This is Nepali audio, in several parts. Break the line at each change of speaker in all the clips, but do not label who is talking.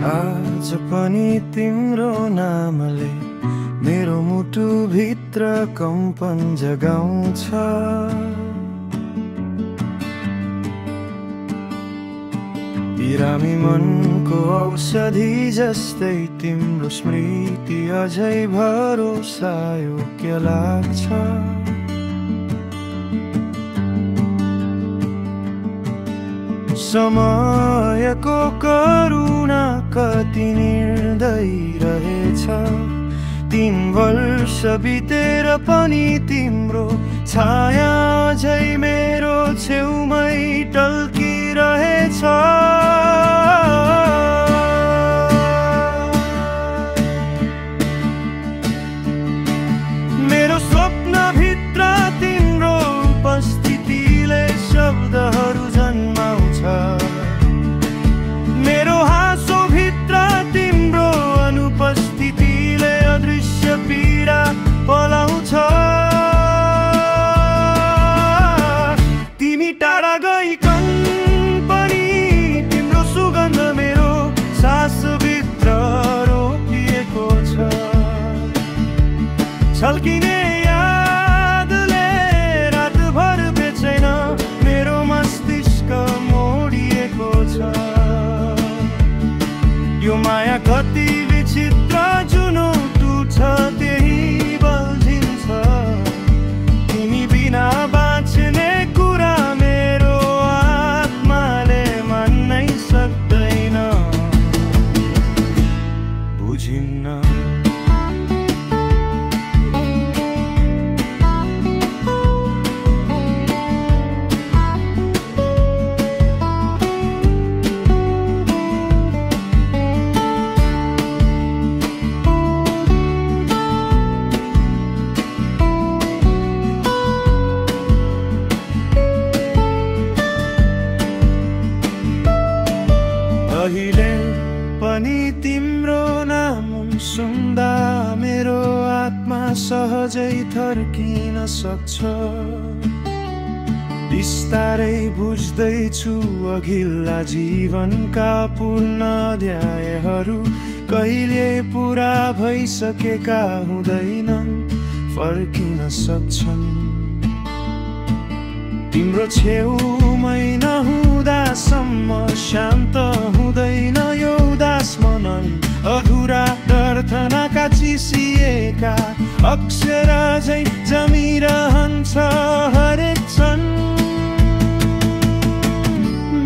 आज पनि तिम्रो नामले मेरो मुटु भित्र कम्पन जगाउँछ। बिरामी मनको औषधि जस्तै तिम्रो स्मृति अझै भरोसा योग्य लाग्छ। समयको करुणा कति निर्दयी रहेछ। 3 वर्ष बितेर पनि तिम्रो छाया अझै मेरो छेउमै टल्किरहेछ। मेरो स्वप्नभित्र तिम्रो उपस्थितिले शब्दहरू जन्माउँछ। मेरो हाँसोभित्र तिम्रो अनुपस्थितिले अदृश्य पीडा पलाउँछ। तिमी टाढा गइकन पनि तिम्रो सुगन्ध मेरो सासभित्र रोकिएको छ। छल्किने यादले रातभर बेचैन मेरो मस्तिष्क मोडिएको छ। यो माया कति विचित्र, जुनो टुट्छ त्यही बल्झिन्छ। तिमी बिना बाँच्ने कुरा मेरो आत्माले मान्नै सक्दैन। बुझिन्न अहिले पनि तिम्रो नाम सुन्दा मेरो आत्मा सहजै थर्किन सक्छ। बिस्तारै बुझ्दैछु अघिल्ला जीवनका पूर्ण अध्यायहरू कहिले पुरा भइसकेका हुँदैनन्, फर्किन सक्छन्। तिम्रो छेउमै नहुँदासम्म शान्त हुँदैन यो उदास मनन। अधुरा प्रार्थनाका चिसिएका अक्षर झै जमिरहन्छ हरेक क्षण।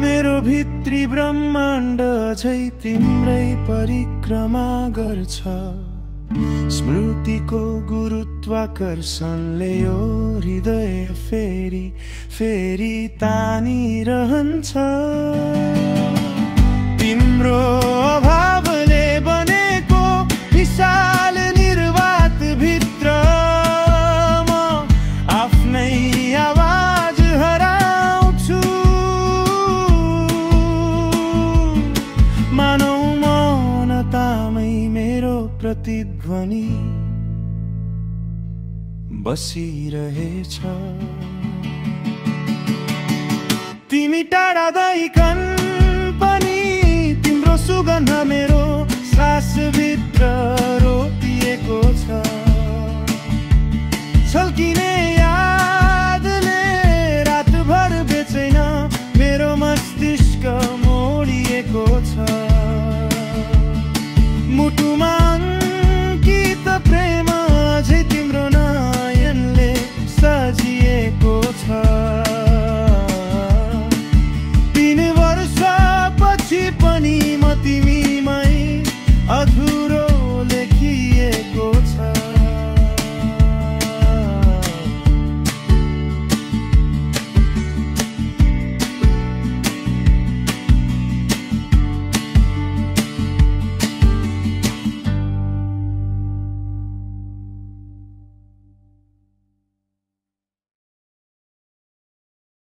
मेरो भित्री ब्रह्माण्ड झै तिम्रै परिक्रमा गर्छ। स्मृतिको गुरुत्वाकर्षणले यो हृदय फेरि फेरि तानिरहन्छ। तिम्रो अभावले बनेको विशाल निर्वात भित्र म आफ्नै आवाज हराउँछु। मानौ मौनतामै मेरो प्रतिध्वनि बसिरहेछ। तिमी टाढा गइकन पनि तिम्रो सुगन्ध मेरो सासभित्र